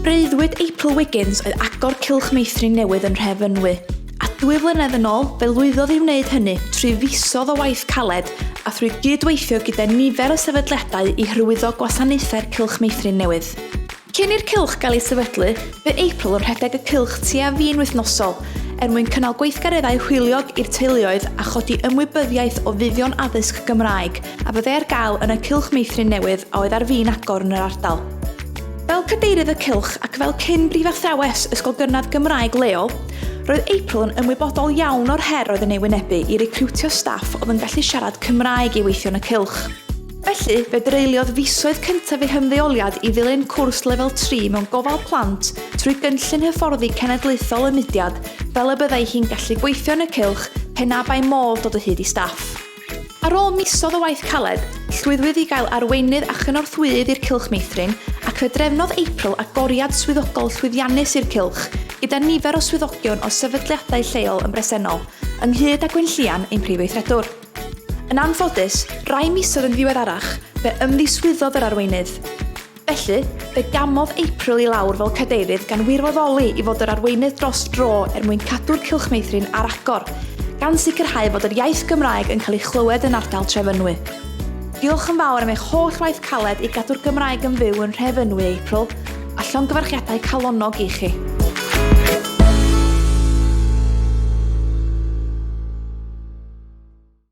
Breuddwyd April Wiggins oedd agor cylch meithrin newydd yn Nhrefynwy, a dwy flynedd yn ôl fe lwyddodd i wneud hynny trwy fisoedd o waith caled a thrwy gyd-weithio gyda nifer o sefydliadau i hyrwyddo gwasanaethau'r cylch meithrin newydd. Cyn i'r cylch gael ei sefydlu, bu April yn rhedeg y cylch tua fin wythnosol, er mwyn cynnal gweithgareddau hwyliog i'r teuluoedd a chodi ymwybyddiaeth o fuddion addysg Gymraeg a fyddai ar gael yn y cylch meithrin newydd a oedd ar fin agor yn yr ardal. Fel cadeirydd y cylch ac fel cyn brifathrawes ysgol gynradd Gymraeg leol, roedd April yn ymwybodol iawn o'r her oedd yn ei wynebu i recriwtio staff oedd yn gallu siarad Cymraeg i weithio yn y cylch. Felly, fe dreuliodd fisoedd cyntaf ei hymddeoliad i ddilyn cwrs lefel 3 mewn gofal plant trwy gynllun hyfforddi cenedlaethol y mudiad fel y byddai hi'n gallu gweithio yn y cylch pe na bai modd dod o hyd i staff. Ar ôl misoedd o waith caled, llwyddwyd i gael arweinydd a chynorthwyydd i'r Cylch Meithrin ac fe drefnodd April agoriad swyddogol llwyddiannus i'r Cylch, gyda nifer o swyddogion o sefydliadau lleol yn bresennol, ynghyd â Gwenllïan, ein Prif Weithredwr. Yn anffodus, rai misoedd yn ddiweddarach, fe ymddiswyddodd yr arweinydd. Felly, fe gamodd April i lawr fel cadeirydd gan wirfoddoli i fod yr arweinydd dros dro er mwyn cadw'r Cylch Meithrin ar agor, gan sicrhau fod yr iaith Gymraeg yn cael ei chlywed yn ardal Trefynwy. Diolch yn fawr am eich holl waith caled i gadw'r Gymraeg yn fyw yn Nhrefynwy, April, a llongyfarchiadau calonnog i chi.